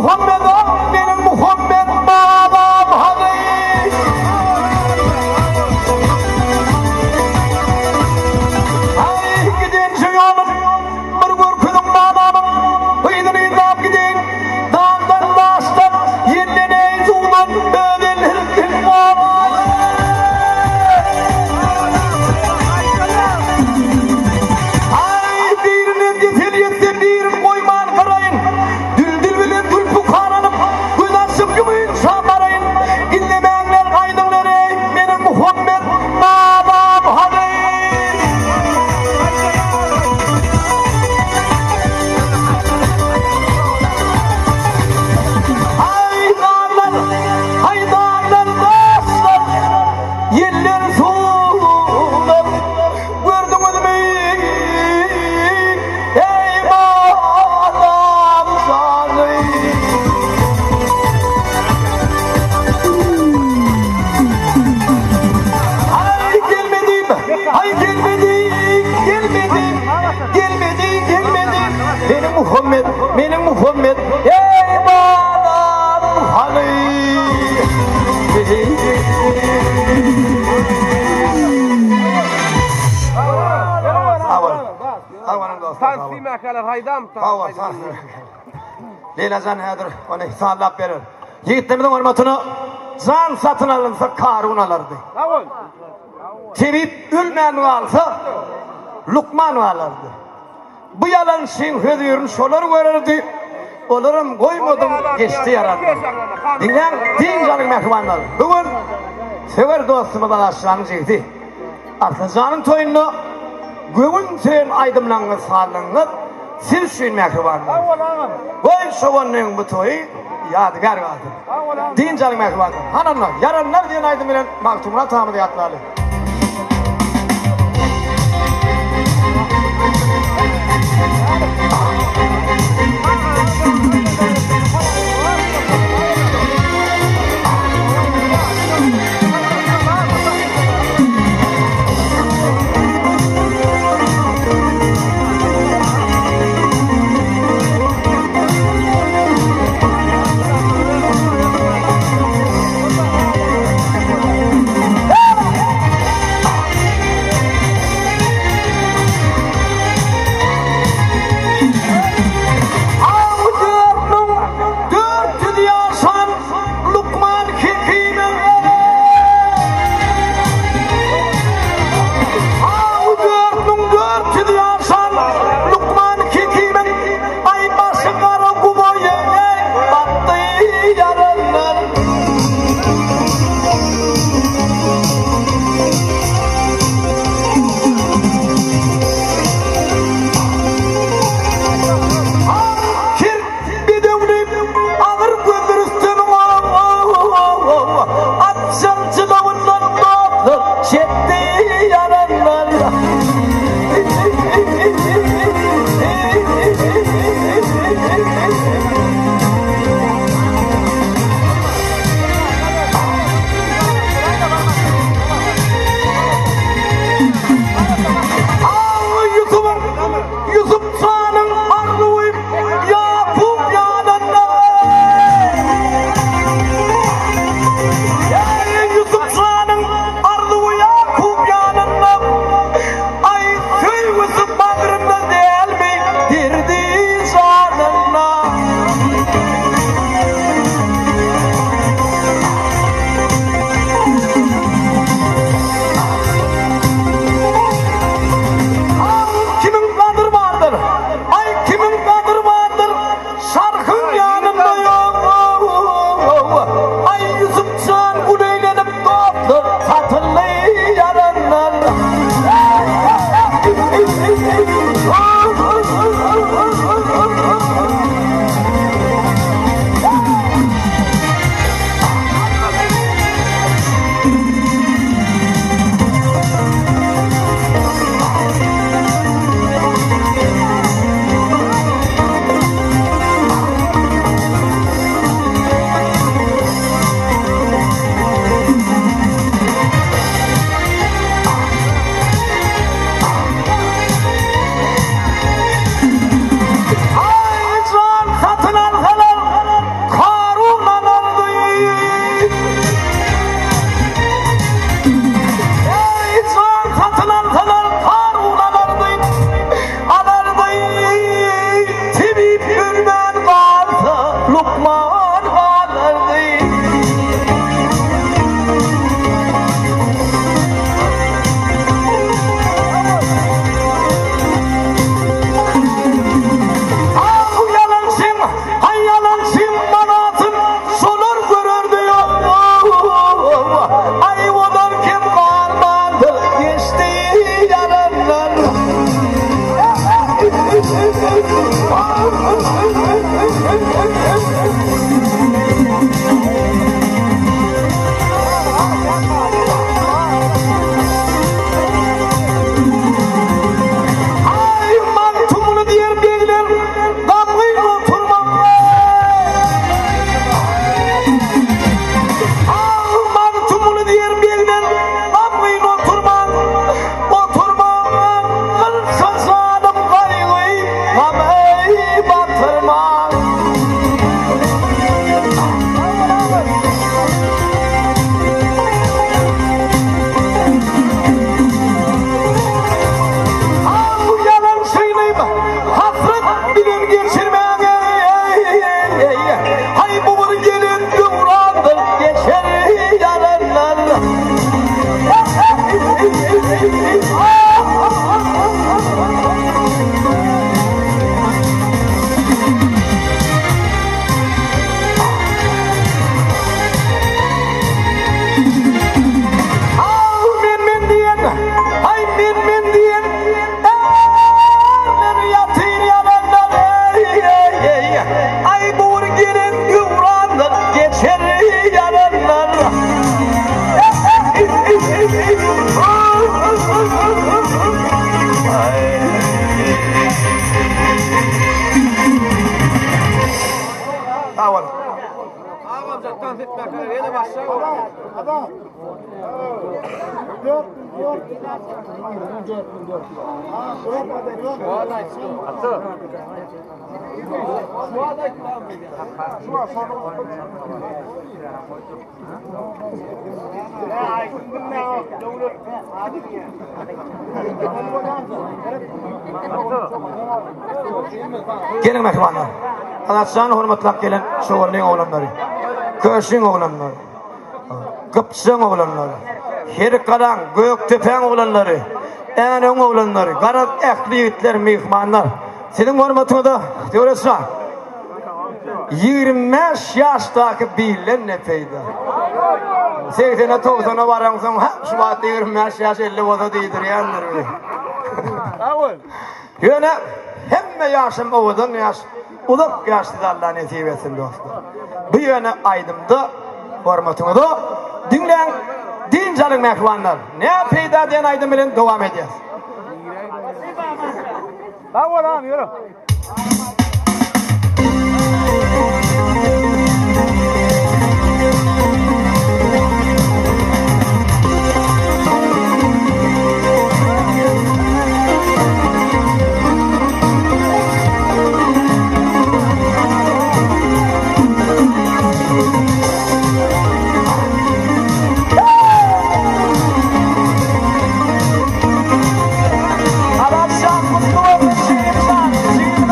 Muhammet meniň Muhammet babam hany? Aý, gidenje ýolum bir görkeziň babamyň yzyny yzlap gideýin. Dagdan, daşdan, ýelden, eý, suwdan öz ellerim bilen goraýyn. Aý, birine ýeter ýetse birin goýman gyraýyn. Düldül bilen zülpükaranyp, göz açyp ýumynça baraýyn. Gizlemäňler, aýdyňlar, eý, meniň Muhammet babam hany? Aý, daglar, aý, daglar, daşlar, ýeller, suwlar, gördüňizmi? Eý balam jany. Aý gelmedim, aý gelmedi, gelmedi, gelmedi, gelmedi. Meniň Muhammet, meniň Muhammet. Eý balam hany. Sag bol. Sag boluň dostlar. Tans diýmäkäler haýdam tans. Hawa, tans. Leýla jan häzir ony sazlap berer. Ýigitlerimiziň hormatyna jan satyn alynsa Karun alardy. Sag bol. Tebip ölmän galsa lukman galardy. Bu ýalançyň hözirini şolar görerdi. Olaram goýmadyň geçdi ýaranlar. Diňläň, dynç alyň mähribanlar. Bu gün söwer dostumyz Agaçjanyň jigisi. Arslanjanyň toýunda göwün söýen aýdymlaryňyz, sazlaryňyz siz üçin mähribanlar. Goý Çoganlyň bu toýy ýadygär galsyn. Dynç alyň mähribanlar. Hany onda Ýaranlar diýen aýdym bilen Magtymguly atamyzy ýatlaly. Sag boluň. Agam tans etmäkä ýene başla. Geliň mähribanlar. Azatjan hormatlap gelen Çoganlyň oglanlary. Köşüň oglanlary. Gypjaň oglanlary. Herikgalaň, Gökdepäň oglanlary. Änewiň oglanlary. Garaz ähli ýigitler, myhmanlar. Siziň hormatyňyza Döwletjan. 25 ýaşdaky bilden ne peýda? 80-e 90-a baraňsoň, ha, şu wagt 25 ýaş 50 bolsa diýdirýändir. Ýöne hemme ýaşam owadan ýaş, uzak ýaş size Allah nesip etsin dostlar. Bu ýöne aýdymda hormatyňyza diňläň, dynç alyň mähribanlar. Ne peýda diýen aýdym bilen dowam edýäs. Sag bol agam ýörü. Azatjan gutly bolsun jigimjan, jigimiz.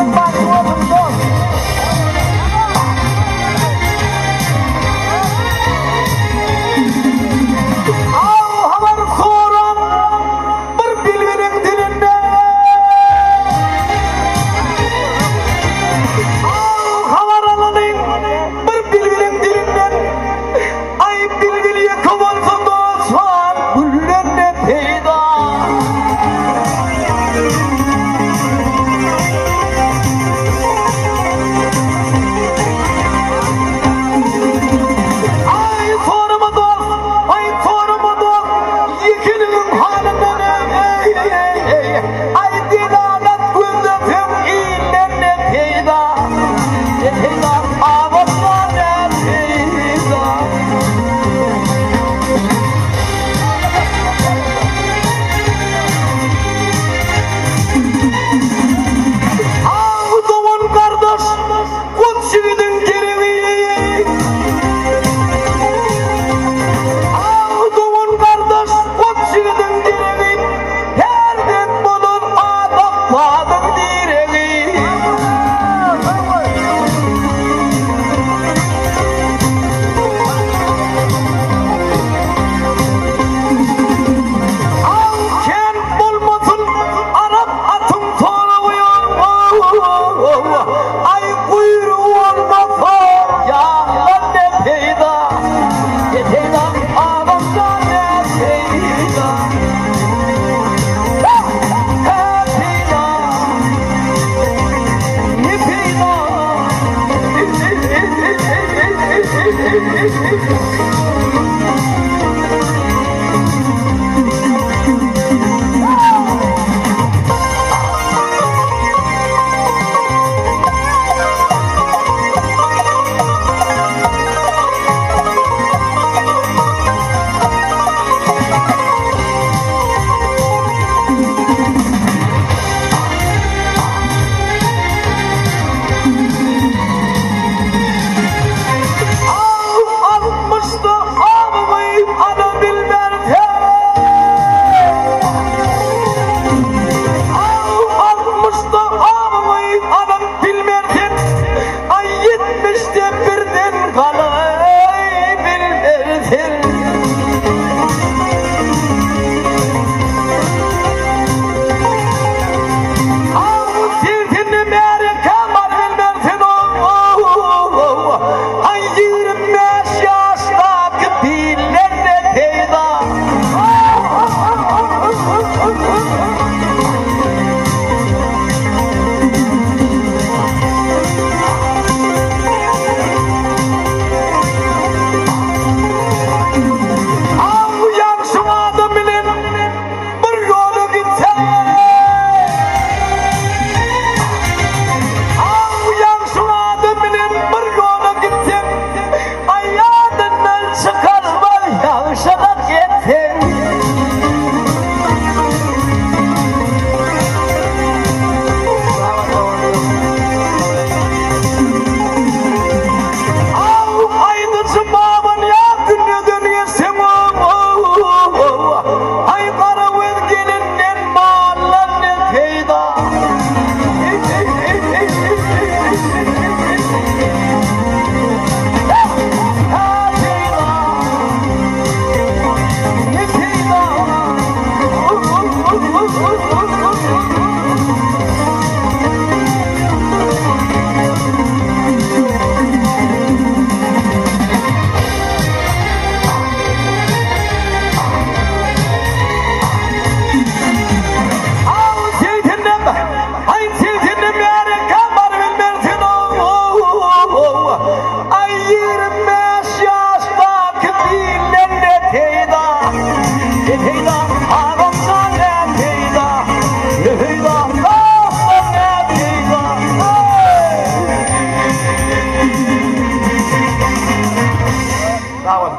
Sag boluň.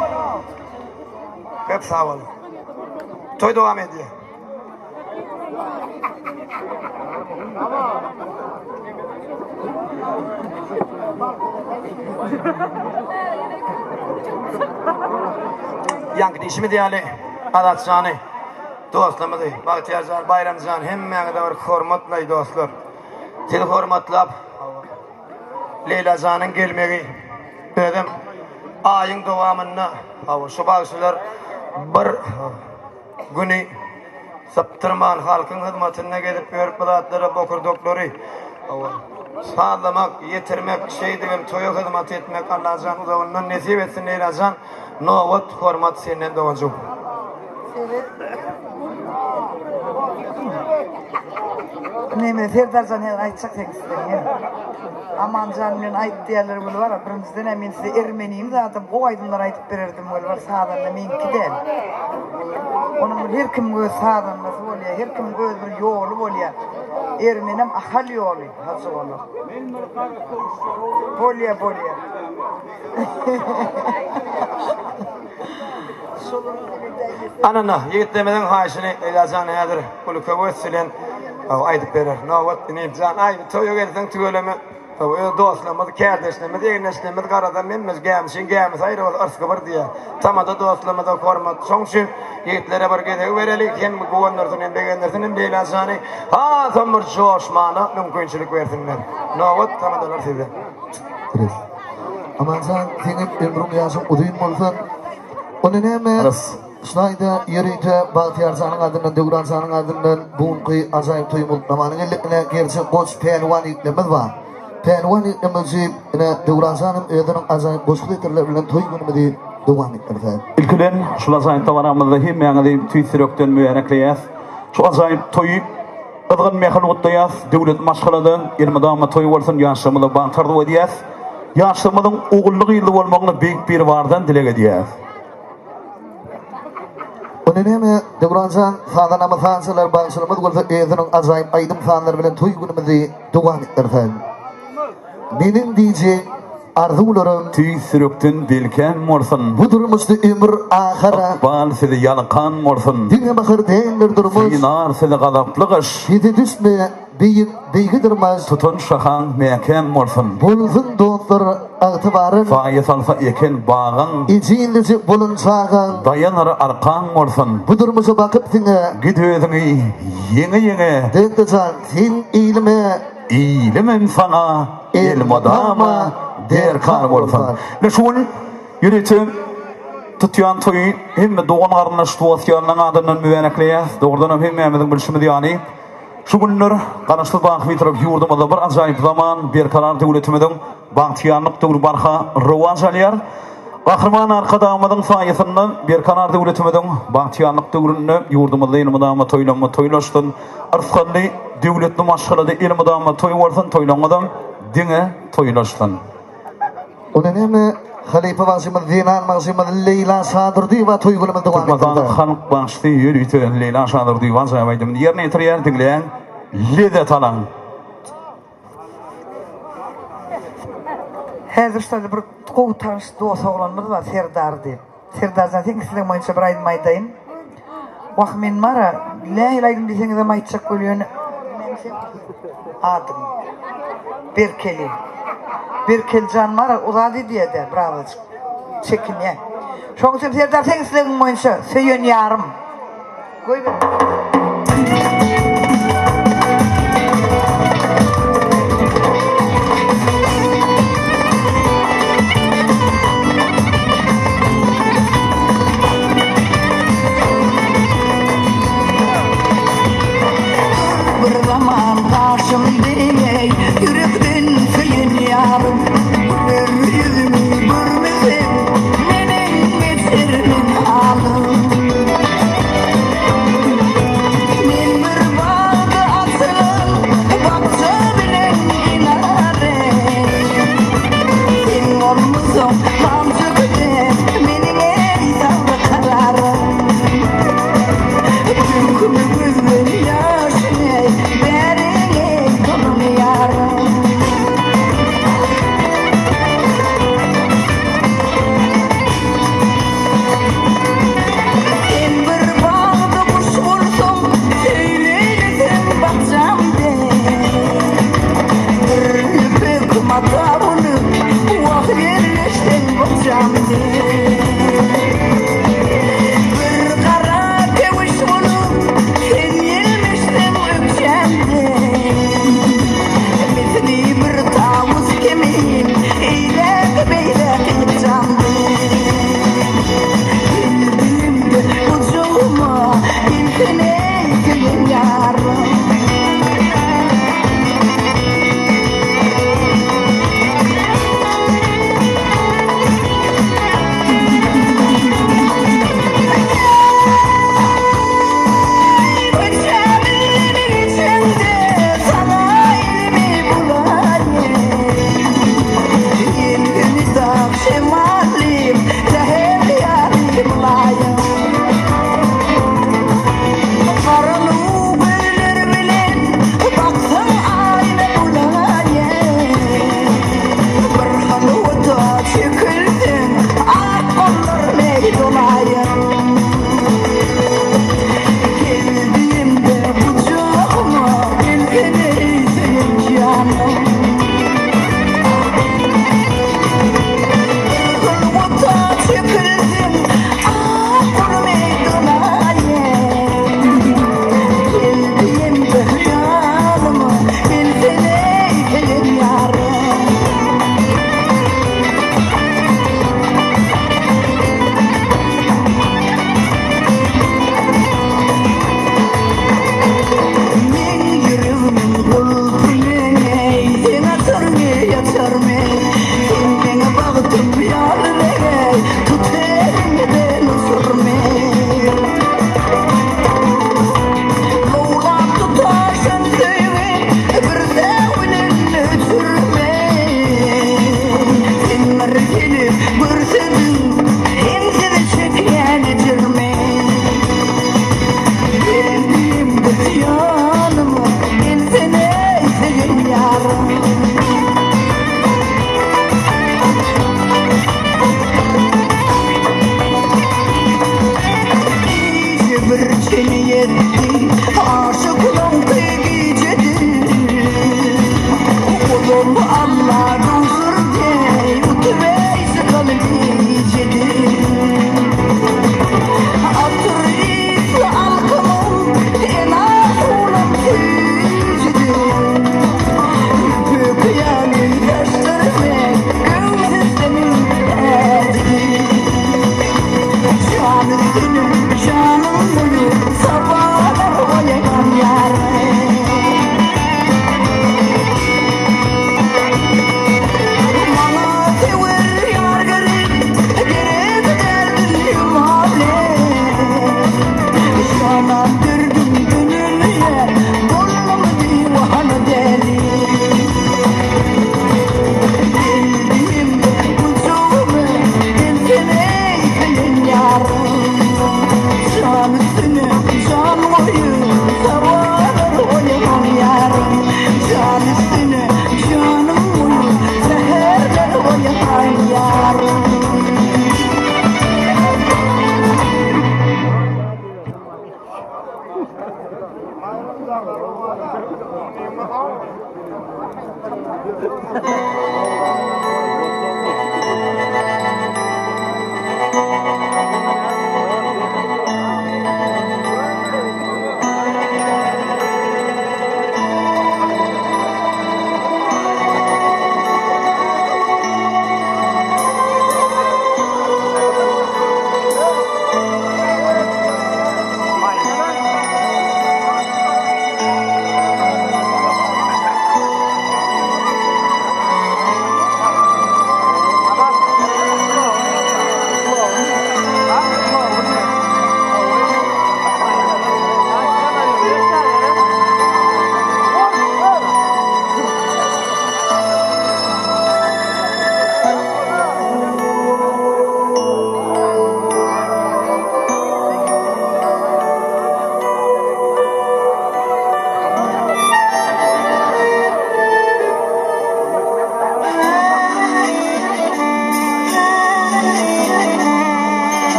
Köp sag boluň. Toý dowam edýär. Ýaňky diýşimiz ýaly Azatjany dostlarymyzy Bagtyýarjan, Baýramjan hemmäňize bir hormatlaý dostlar. Sizi hormatlap Leýlajanyň gelmegi özem aýyň dowamynda hawa şu bagşylar bir güni sypdyrman halkyň hyzmatynda gezip ýörüp bu zatlara bokurdaklary hawa sazlamak, ýetirmek, şeýdibem toýa hyzmat etmek Allajan uzagyndan nesip etsin Leýlajan nobat hormat senden doganjygym. Neme Serdarjan häzir aýtjak seň islegiňi. Amanjan bilen aýt diýerler weli bar, birinjiden-ä men size ermeniň zadam gowy aýdymlar aýdyp bererdim weli bar, sazanda meňki däl. Onuň bir her kimiň öz sazandasy bolýar, her kimiň öz bir ýoly bolýar. Ermenem Ahal ýoly, Hajy olar. Bolýar, bolýar. Anana, ýigitlerimiziň haýyşyny Leýlajan häzir uly höwes bilen aýdyp berer. Nobat inim jan, aý, toýa gelseň tüweleme, öz dostlarymyz, kärdeşlerimiz, egindeşlerimiz garadan hemmesi gämişiň gämisi aýry bolsa yrsgy bir diýýär. Tamada dostlarymyza hormat. Şoň üçin ýigitlere bir gezegi bereli, hem guwandyrsyn, hem begendirsin, hem Leýlajany hasam bir joşmana mümkinçilik bersinler. Nobat tamadalar sizde. Amanjan seňem ömrüň ýaşyň uzyn bolsun. Onda näme şunaýda ýörite Bagtyýarjanyň adyndan Döwranjanyň adyndan bu günki ajaýyp toýuň gutlamana geldik. Ine gerçek goç pälwan ýigitlerimiz bar. Pälwan ýigitlerimiz üçin ine Döwranjanym özüniň ajaýyp goşgy setirleri bilen toý günümizi dowam etdirse. Ilki bilen şul ajaýyp dabaramyzda hemmäňizi tüýs ýürekden mübärekleýäs. Şu ajaýyp toýy Gyzgyn mähirli gutlaýas, döwletli maşgalada elmydama toý bolsun, ýaşlarymyza bagt arzuw edýäs. Ýaşlarymyzyň ogully-gyzly bolmagyny Beýik Biribardan dileg edýäs. Onda näme, Döwranjan, sazanamyz sazçylar, bagşylarymyz bolsa özüniň ajaýyp aýdym-sazlary bilen toý günümizi dowam etdirsin. Meniň diýjek arzuwlarym. Tüýs ýürekden belkäm bolsun. Bu durmuşda ömür ahyra. Ykbal sizi ýalkan bolsun. Diňe bahar däldir durmuş. Synar sizi gazaply gyş. Pese düşme beýik beýgi dyrmaş. Tutan şahaň mäkäm bolsun. Bolsun dostlar ygtybaryn. Saýa salsa eken bagyň. Ejizlejek bolan çagaň. Daýanar arkaň bolsun. Bu durmuşa bakyp siňe. Git özüňi ýeňe-ýeňe. Dökde jan sen ilime. Ilimem saňa elmydama derkar bolsun. Ine şu gün ýörite tutýan toýy hemme dogan-garyndaş, dost-ýarlaryň adyndan mübärekleýäs. Dogrudanam hemmämiziň bilşimiz ýaly, şu günler Garaşsyz baky Bitarap ýurdumyzda bir ajaýyp zaman, Berkarar döwletimiziň bagtyýarlyk döwri barha rowaç alýar. Gahryman Arkadagymyzyň saýasynda Berkarar döwletimiziň bagtyýarlyk döwründe ýurdumyzda elmydama toýlanma toýlaşsyn, Yrsgally, döwletli maşgalada elmydama toý bolsun, toýlaňyzam diňe toýlaşsyn. Onda näme halypa bagşymyz zenan bagşymyz Leýla Şadurdyýewa toý günümiz dowam etdirdi. Türkmenistanyň halk bagşysy ýörite Leýla Şadurdyýewa ajaýyp aýdymyny ýerine ýetirýär, diňläň, lezzet alyň. Häzir şurada bir gowy tanyş dos oglanymyz bar Serdar diýip. Serdarjan seň islegiň boýunça bir aýdym aýdaýyn. Wah men bara nähili aýdym diýseňizem aýtjak weli ýöne adyň Berkeli. Berkelijan bara uzat edýädä birazajyk çekinýä. Şoň üçin Serdar seň islegiň boýunça söýen ýarym. Goýber. Bir zaman gaşym deňeý, ýürekden söýen ýarym, Güler ýüzümi görmesem, neneň geçer meň halym. Men bir. Ýetip eý çykaly gijeden. Atyr ysly alkymyň enar suwlam süýjüdi. Ýüpek ýaly saçlarymy göwsüsiniň täjidi. Jan üstüne janyň goýup sabalar oýanan ýarym. Maňa söwer ýar gerek, gerek däl dünýe maly. Janan derdim dünýe, boldum diwana däli. Geldim gujagyma, gelsene eý söýen ýarym. Jan üstüne jan goýup, sabalar oýanan ýarym. Jan üstüne janym goýup, säherler oýanan ýarym.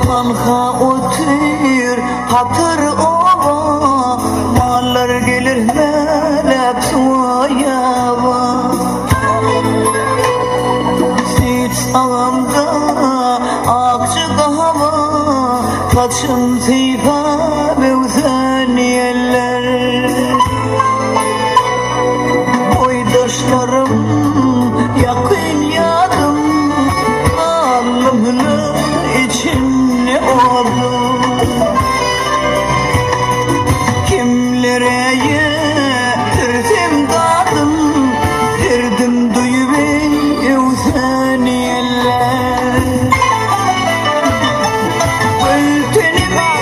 Hanha otyr hatyr oba, Mallar gelir mälek suwa ýaba. Süýt agamda akja gaba, Saçym sypap öwsen ýeller. Boýdaşlarym, ýakyn ýadym, Alnymyň içinde odum. Kimlere ýetirsem dadym, Derdim duýup eý öwsen ýeller. Gül tenimi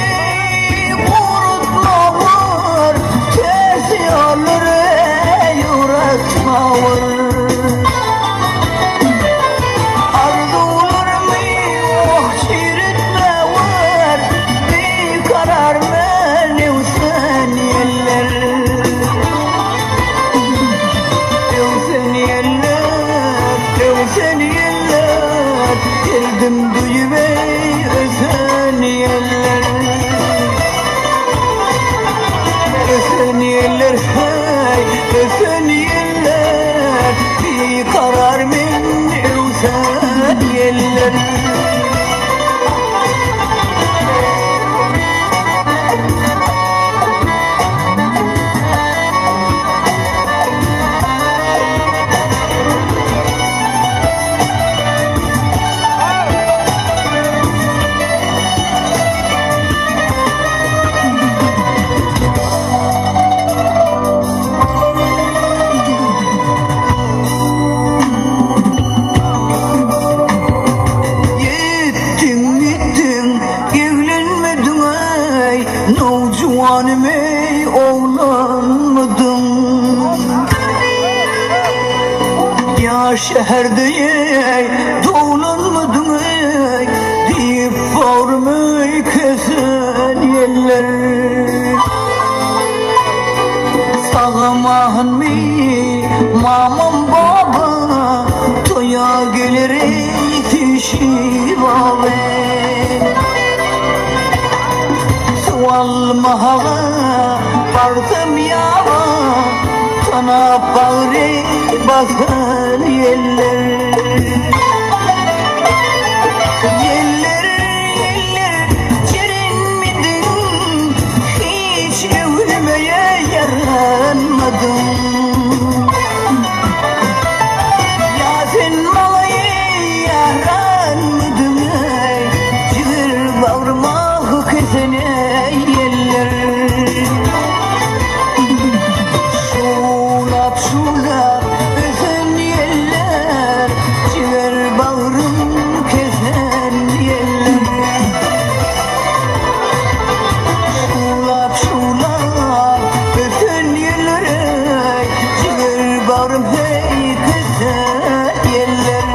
gurutma war, Ters ýollara ýuratma war. Arzuwlarymy oh çiritme war, Bikarar men öwsen ýeller. Öwsen ýeller, öwsen ýeller, Derdim duýup eý ösen ýeller. Ösen ýeller heý, ösen ýeller, Bikarar men öwsen ýeller. Ýetdiň gitdiň eglenmediň eý nowjuwanym eý oglanmydyň Ýa şäherde eý doglanmydyň eý diýip bagrymy kesen ýeller. Agam ahynmy, mamam baba, Toýa geler eý kişi baby. Suw almaga barsam ýaba, Tanap bagry basan ýeller. Ýeller, ýeller, jerenmidiň, Hiç öwülmeye ýaranmadyň. Ýa sen maňa ýaranmydyň eý, Jiger bagryma kesen eý ýeller. Şuwlap, şuwlap ösen ýeller, Jiger bagrym kesen ýeller. Şuwlap, şuwlap ösen ýeller eý, Jiger bagrym heý kesen ýeller.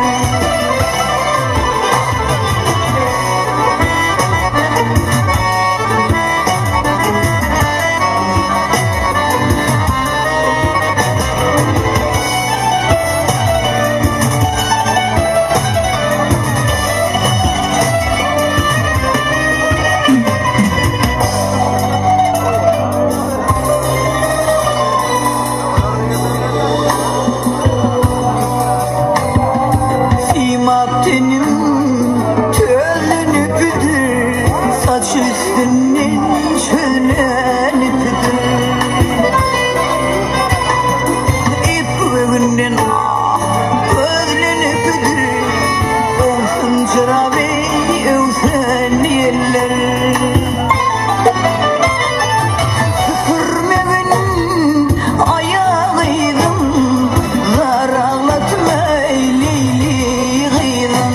Simap tenim tözlenipdir, Saç üstünden çözlenipdir. Ip-gögünden ah gözlenipdir, Owsun çyraby öwsen ýeller. Süpürmegin aýak yzym, Zar aglatmaý Leýli gyzym.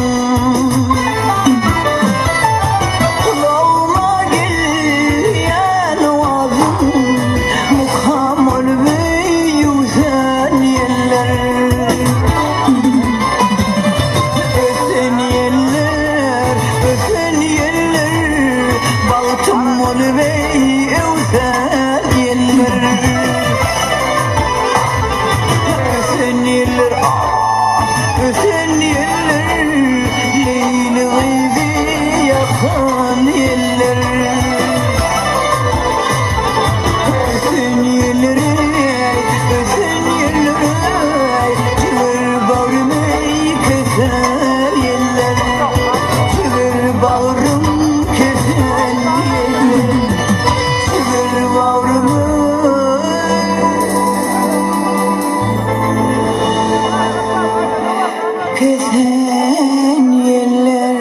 Gulagyma gelýän owazyň, Mukam bolup öwsen ýeller. Ösen ýeller, ösen ýeller, Bagtym bolup öwsen ýeller. Ösen ýeller, ah, ösen ýeller, Leýli gyzy ýakan ýeller. Ösen ýeller, eý, ösen ýeller, eý, Jiger bagrym, eý, kesen ýeller. Jiger bagrym kesen ýeller. Jiger bagrym, kesen ýeller.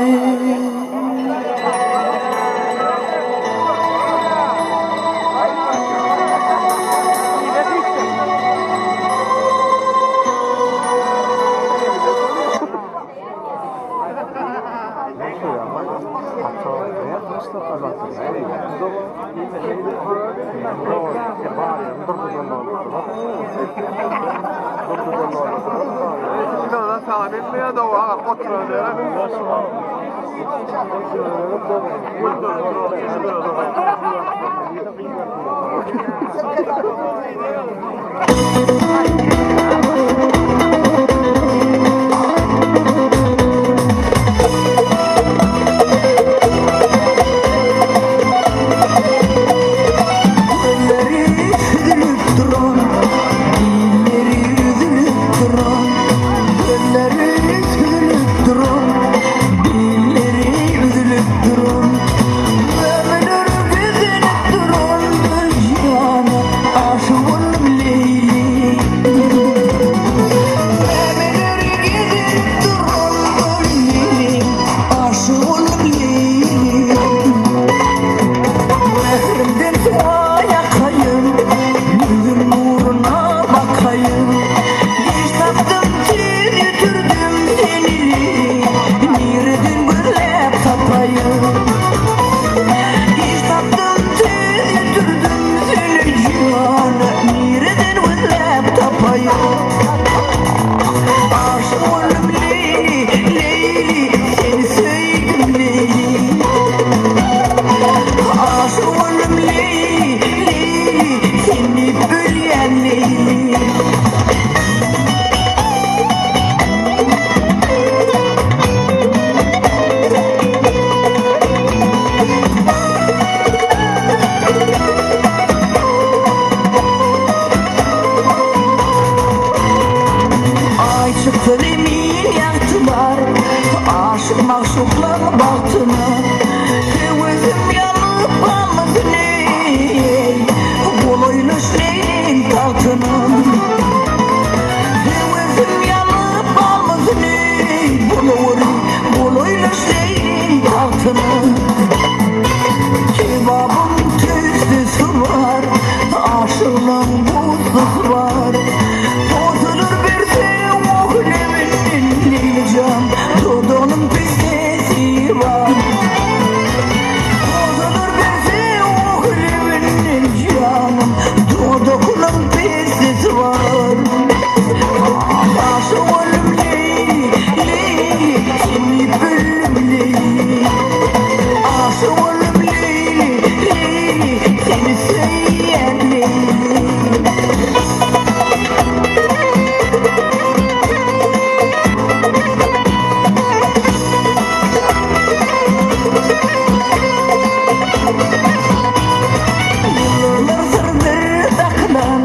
Gözleri süzülip duran, dilleri üzülip duran, Gözleri süzülip duran, dilleri üzülip duran, Ömür gezinip duran dünyana aşık oldum Leyli. Ömür gezinip duran Leyli, aşık oldum Leyli. Mährimden suwa ýakaýyn, Ýüzüň nuruna bakaýyn. Giç tapdym, tiz ýitirdim seni, Nireden gözläp tapaýyn? Giç tapdym, tiz ýitirdim seni, Jan, nireden gözläp tapaýyn? Aşyk boldum Leýli, Leýli, seni söýdüm Leýli. Aşyk boldum Leýli, Leýli, seni ölýän Leýli. Pessesi bar. Posalar berse oh lebinden Leýli jan, dodagynyň pessesi bar. Posalar berse oh lebinden janym, dodagynyň pessesi bar. Aşyk oldum Leýli, Leýli, seni öldüm Leýli. Aşyk oldum Leýli, Leýli, seni söýýän Leýli. Ýyllar syrdyr dakylan,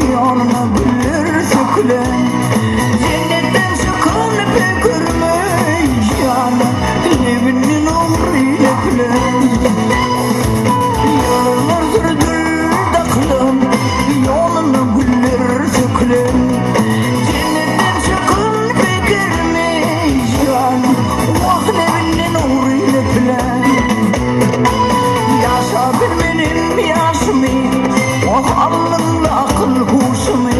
Ýoluna güller sökülen, Jennetden çykan pökürme Jana lebinden ogry dökülen. Ýyllar syrdyr dakylan, Ýoluna güller sökülen, Jennetden çykan pökürme Jana wah lebinden ogry dökülen. Ýaşa bilmedim ýaşymy, Wah aldyňda akyl huşumy.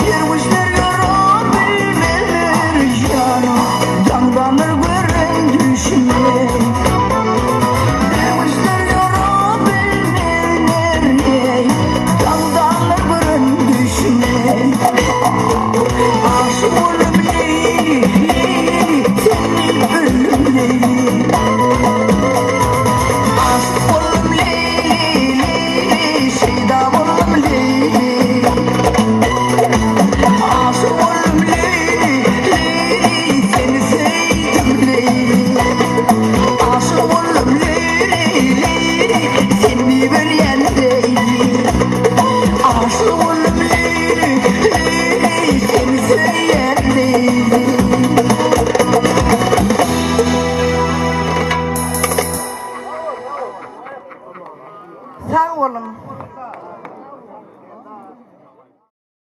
Derwüşler ýora bilmezler jana, Daňdanlar gören düşümi. Derwüşler ýora bilmezler eý, Daňdanlar gören düşümi. Aşyk boldum Leýli, Leýli, sen diýip öldüm Leýli. Aşyk boldum Leýli, Leýli, şeýda boldum Leýli. Aşyk boldum Leýli, Leýli, seni söýdüm Leýli. Aşyk boldum Leýli, Leýli, seni bilýän Leýli. Aşyk boldum Leýli, Leýli, seni söýýän Leýli. Sag boluň.